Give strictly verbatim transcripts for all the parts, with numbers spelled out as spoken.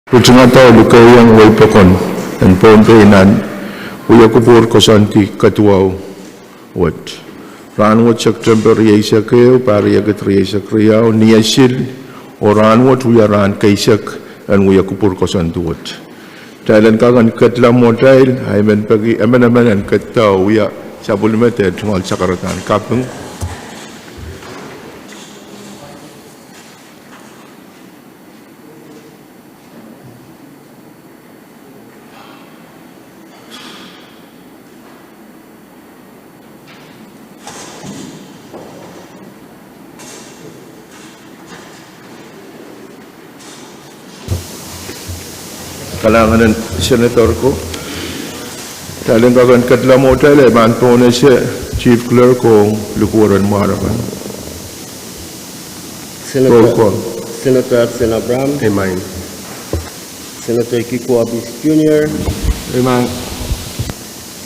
Ritingada oh lukeiong wehi pokon en Pohnpei nan wiekupwur koasoandi kaduwau wet. Rahnwet September rieisek ehu, pahr riekid rieisek riau, ni eh sil, oh rahnwet wia rahn keisek en wiekupwur koasoandi wet. Kitail en kak en ketla mwohtail, a I men peki emenemen en ketda oh wia sapwellime de tungoal sakaradahn kaping. Kalahngan en Senator ko. Kitail en kak en ketla mwohtail, I pahn pohnese Chief Clerk ong likwer en mwahr akan. Roll call. Senator Absen Abraham. Emen. Senator Kiko Abis Junior. Emen.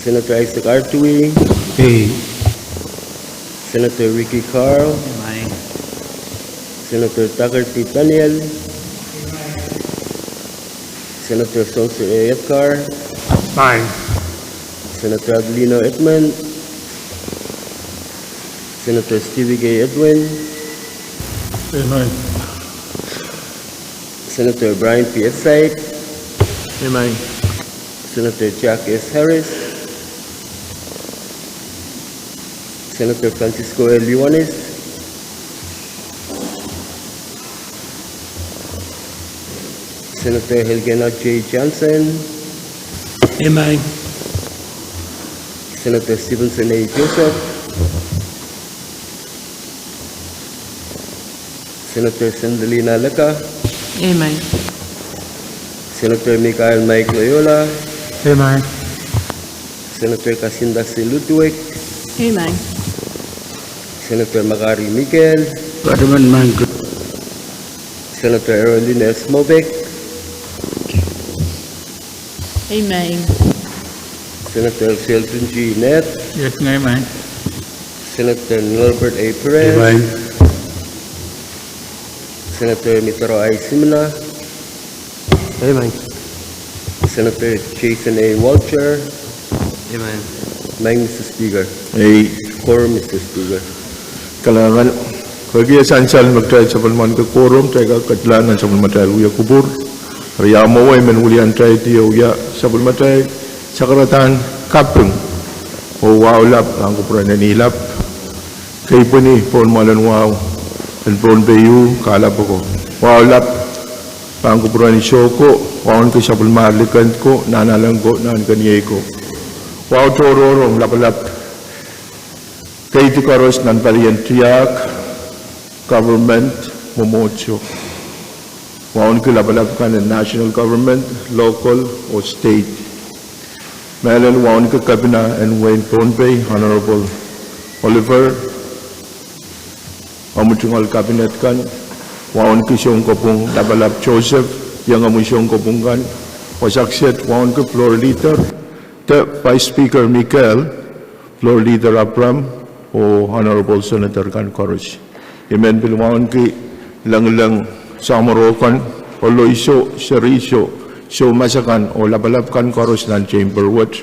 Senator Isaac Artui. Emen. Senator Ricky Carl. Emen. Senator Tucker T. Daniel. Senator Songser A. Edgar. Emen. Senator Adelino Edmond. Senator Stevie K. Edwin. Emen. Senator Brian P. Etsait. Emen. Senator Jack S. Harris. Senator Francisco L. Ioanis. Senator Elkena J. Johnson. Emen. Senator Stevenson A. Joseph. Senator Sendilina Lega. Emen. Senator Michael Mike Loyola. Emen. Senator Kasinda C. Ludwig. Emen. Senator Makari Mikael. Emen. Senator Erolin S. Mobek. Emen. Senator Sheldon G. Ned. Yes, emen. Senator Norbert A. Perez. Emen. Senator Mitaro I. Simina. Emen. Senator Jason A. Walter. Emen. Maing Mister Speaker. Ei. Quorum, Mister Speaker. Kalahngan, pwehki e sansal me kitail sapwellimaniki quorum, kitail kak ketla nan sapwellimatail wiekupwur. Eri ia mwowe I men wiliandi oh wia sapwellimatail sakaradahn kaping oh wahu lap pahn kupwuren en ilap. Keipweni pohn mwoalen wahu en Pohnpei uh, kahlap oko. Wahu lap pahn kupwuren soh ko, wauneki sapwellimar likend ko, nahnalek ko, nahnkeniei ko. Wahu tohrohr ong lapalap keidi koaros nan palien tiahk, government, mwomwohdiso. Wauneki lapalap kan en national government, local oh state. Mehlel wauneki kepina en wehin Pohnpei, Honorable Oliver, omwi tungoal kabinet kan. Wauneki sounkopwung lapalap Joseph, iengomwi sounkopwung kan. Wasa kiset wauneki floor leader de Vice Speaker Mikel, Floor Leader Abraham, oh Honorable Senator kan koaros. I men pil wauneki lengileng samworo kan, oh loiso, seriso, soumas akan oh lapalap kan koaros nan chamber wet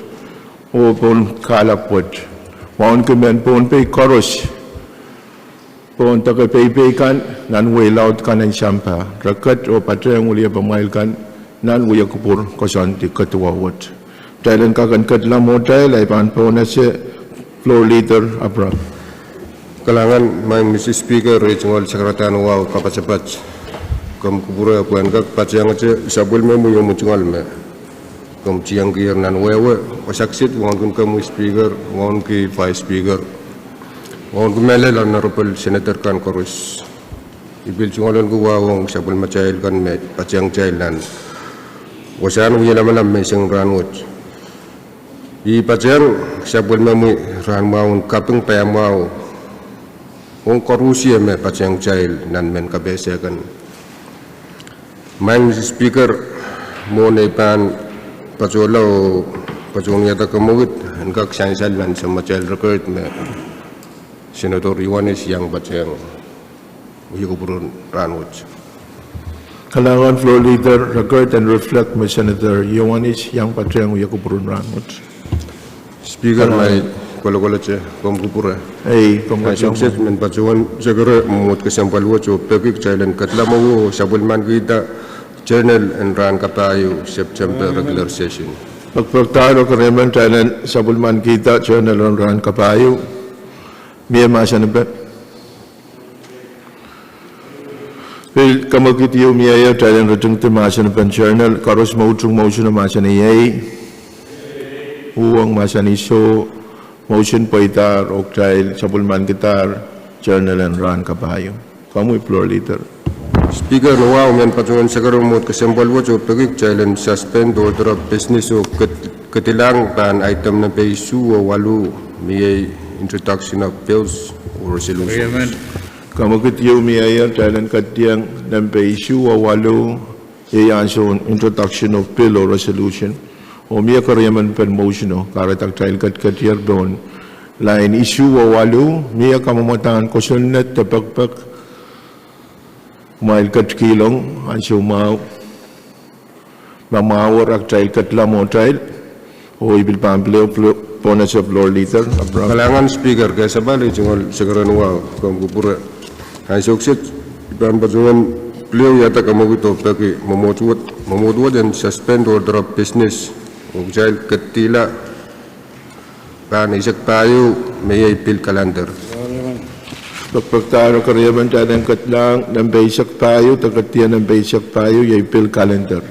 oh pohn kahlap wet. Wauneki mehn Pohnpei koaros, pohn deke peipei kan, nan wehi laud kan en sampah. Re ket oh patehng weliepe mwail kan nan wiekupwur koasoandi kaduwau wet. Kitail en kak en ketla mwohtail, I pahn pohnese Floor Leader Abraham. Kalahngan, Maing Mister Speaker, rehi tungoal sakaradahn wahu kapasapat. Komw kupwure pwehn kak patehngete sapwellimomwi omwi tungoal me komw tiengkier nan wehwe. Wasa kiset wauneki komwi Speaker, wauneki Vice Speaker, wauneki mehlel Honorable Senator kan koaros. I pil tungoal wauneki wahu ong sapwellimatail kan me patehng kitail nan wasahn wie lamalam menseng rahnwet. I patehng sapwellimomwi rahn mwahu en kaping paiamwahu ong koarusie me patehng kitail nan mehn kapehse kan. Maing Mister Speaker, mwohn ei pahn patohla oh patohwan wiahda komour, en kak sansal nan sapwellimatail record me Senator Ioanis iang patehng wiekupwur en rahnwet. Kalahngan floor leader, record en reflect me Senator Ioanis iang patehng wia kupwuren rahnwet. Speaker, me kolokol te, komw kupwure. Ei, komw kupwure. Ansou kiset, men patohwan sekere mwomwohd kesempwal wet oh peki kitail en kedla mwowe oh sapwellimanikihda journal en rahn kapahieu, September regular session. Pekpekdahr oh keriemen kitail en sapwellimanikihda journal en rahn kapahieu. Mie mahsen emen? Pil kemwekid ieu mieier, kitail en ritingdi mahsen emen journal. Koaros me utung motion o mahsanih ei. Uhwong mahsanih soh. Motion pweidahr oh kitail sapwellimanikihdahr journal en rahn kapahieu. Komwi floor leader. Speaker, ni wahu, men patohwan sekere mwomwohd kesempwal wet oh peki kitail en suspend order of business oh kedilahng pahn item nempe isuh oh waluh, mie introduction of bills or resolutions. Kemwekid ieu mieier, kitail en ketieng nempe isuh oh waluh, iei ansoun introduction of bill or resolution. Oh mie keriemen pen motion o, kahrehda kitail ketiketier pohn line isuh oh waluh, mie kamwomwadahn kosonned de pekpek, kumwail ketikihong ansou mwahu. Ma mwahu wet, kitail kedla mwohtail oh I pil pahn pil, pil, pohnese floor leader. Kalahngan Speaker, kesempwal, I tungoal sekere ni wahu, komw kupwure. Ansou kiset I pahn patohwan pil wiahda kemwekid oh peki mwomwohd wet, mwomwohd wet en suspend order of business oh kitail kedila pahn eisek pahieu, me iei pil calendar. Pekpekdahr oh keriemen kitail en kedilahng nempe eisek pahieu de ketieng nempe eisek pahieu, iei pil calendar.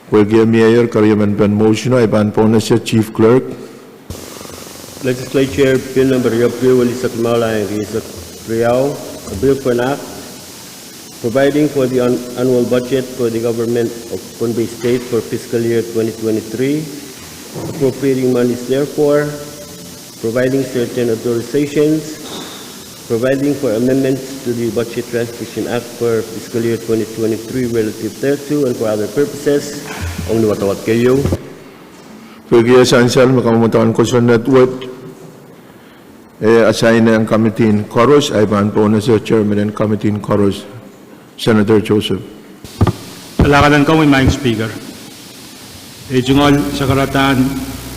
Pwehki e mieier keriemen pen motion o, I pahn pohnese Chief Clerk. Legislature Bill nempe riepwiki, welisek limau, lain rieisek riau, a bill for an act providing for the an-, annual budget for the government of Pohnpei State for fiscal year twenty twenty-three, appropriating monies therefore, providing certain authorizations, providing for amendments to the Budget Transition Act for fiscal year twenty twenty-three relative thereto, and for other purposes. Ong ni wadawad keieu. Pwehki e sansal me kamwomwadahn kosonned wet e assign ong committee koaros, I pahn pohnese chairman en committee koaros, Senator Joseph. Kalahngan en komwi Madam Speaker. I tungoal sakaradahn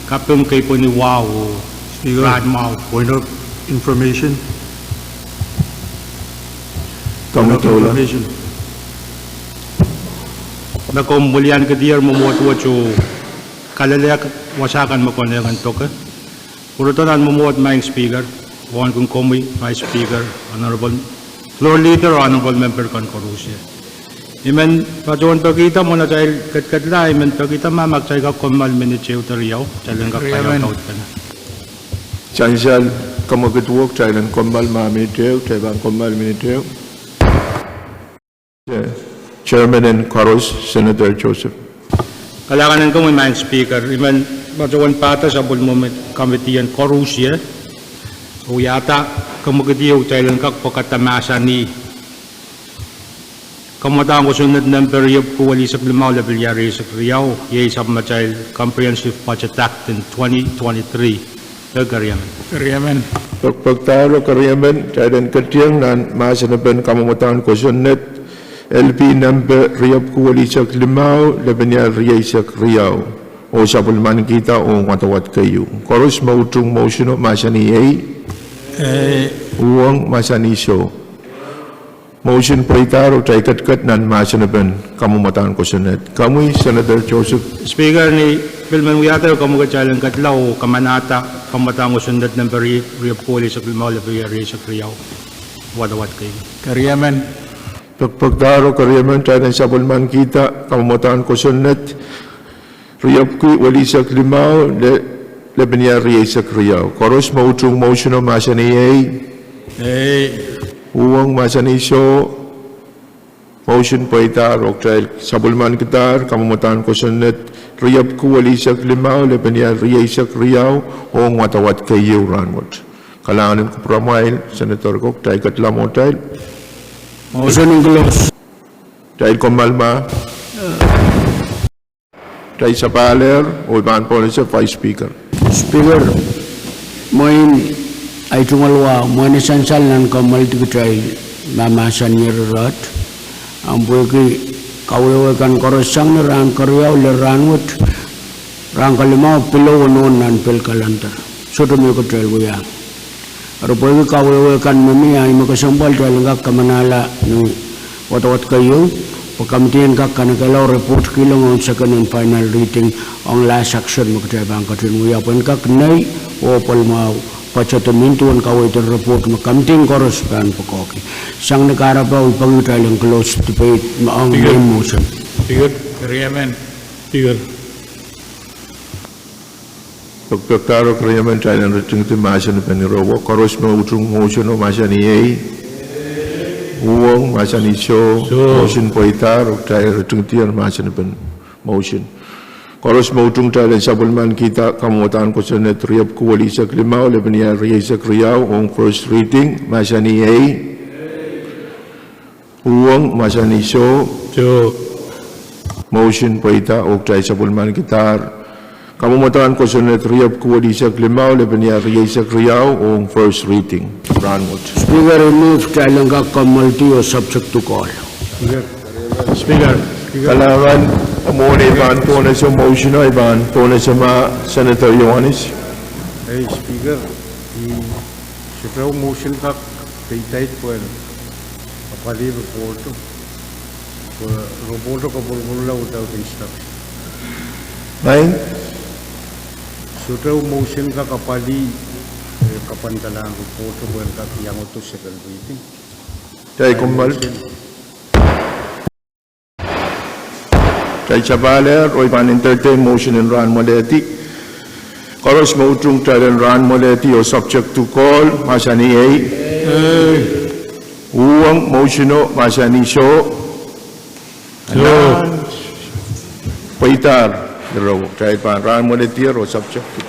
kaping kei pweni wahu. Speaker, rahn mwahu. Point of information. Point of information. Me komw weliankedier mwomwohd wet oh kalelehki wasa kan me konehng en doke. Pwurodo nan mwomwohd Madam Speaker, wauneki komwi Vice Speaker, Honorable Floor Leader, Honorable Member kan koaros. I men patohwan pekihda mwohn atail ketiket la, I men pekihda ma, ma kitail kak kommoal minit ehu de riau, kitail en kak paiaudaudpene. Sansal kemwekid wet, kitail en kommoal ma minit ehu, kitail pahn kommoal minit ehu. Chairman en koaros, Senator Joseph. Kalahngan en komwi Madam Speaker, I men patohwan pahda sapwellimomwi committee en koaros, oh wiahda kemwekid ehu kitail en kak pwekada mahsanih. Kamwadahn kosonned nempe riepwiki, welisek limau, lepin irair rieisek riau, iei sapwellimatail Comprehensive Budget Act en twenty twenty-three. Pek keriemen. Keriemen. Pekpekdahr oh keriemen, kitail en ketieng nan mahsen epen kamwadahn kosonned, L P nempe riepwiki, welisek limau, lepin irair rieisek riau, oh sapwellimanikihda ong wadawad keieu. Koaros me utung motion o mahsanih ei. Ei. Uhwong mahsanih soh. Motion pweidahr oh kitail ketiket nan mahsen epen kamwadahn kosonned. Komwi Senator Joseph. Speaker, ni pil men wiahda, komw kitail en kedla oh kamanahda kamwadahn kosonned nempe rie-, riepwiki, welisek limau, lepin irair rieisek riau. Wadawad keieu. Keriemen. Pekpekdahr oh keriemen, kitail en sapwellimanikihda kamwadahn kosonned riepwiki, welisek limau, le-, lepin irair rieisek riau. Koaros me utung motion o mahsanih ei. Ei. Uhwong mahsanih soh. Motion pweidahr oh kitail sapwellimanikidahr kamwadahn kosonned riepwiki, welisek limau, lepin irair rieisek riau, ong wadawad keieu rahn wet. Kalahngan en kupwuramwail, Senator ko, kitail kedla mwohtail. Motion en close. Kitail kommoal ma. Kitail sapahl ehr, oh I pahn pohnese Vice Speaker. Speaker, mwein, I tungoal wahu, mwein e sansal nan kommoaldi kitail mahmahsanihong irair, ahpw pwehki Kawehwe kan koaros sang ni rahn keriau lel rahn wet, rahn kalimau pil uwen nan pil kalender. Sohte me kitail wia. Eri pwehki kawehwe kan me mie, ahi me kesempwal kitail en kak kamanahla ni wadawad keieu, pwe kamidi en kak kanekehla report kilong ong second and final reading ong last action me kitail pahn ketin wia pwe en kak nei oh pwel mwahu. Pwe sohte me duwen kaweid en report me kamidi koaros pahn poakohki. Sang ni kahrepe I peki kitail en close debate ong main motion. Pokpokdahr oh keriemen, kitail en ritingdi mahsen en peni rowo. Koaros me utung motion o mahsanih ei. Uhwong mahsanih soh. Motion pweidahr oh kitail ritingdier mahsen en peni motion. Koaros me utung kitail en sapwellimanikihda kamwadahn kosonned riepwuki welihsek limau lepeni rieisek riau ong first reading mahsanih ei. Uhwong mahsanih soh. Motion pweida oh kitail sapwellimanikidahr kamwadahn kosonned riepwuki welihsek limau lepeni rieisek riau ong first reading rahn wet. Speaker, I move kitail en kak kommoaldi oh subject to call. Kalahngan, mwohn ei pahn pohnese motion o, I pahn pohnese ma Senator Iohannis. Ei Speaker, I sohte motion kak peidaid pwehn apwalih report o, pwe report o kapwurpwurla without instruction. Sohte motion kak apwalih, eh, kapwandalahn report o pwehn kak iangodo second reading. Kitail kommoal. Kitail sapahl oh I pahn entertain motion en rahn mwalehdi. Koaros me utung kitail en rahn mwalehdi oh subject to call mahsanih ei. Uhwong motion o mahsanih soh. Pweidahr. Iro kitail pahn rahn mwalehdier oh subject to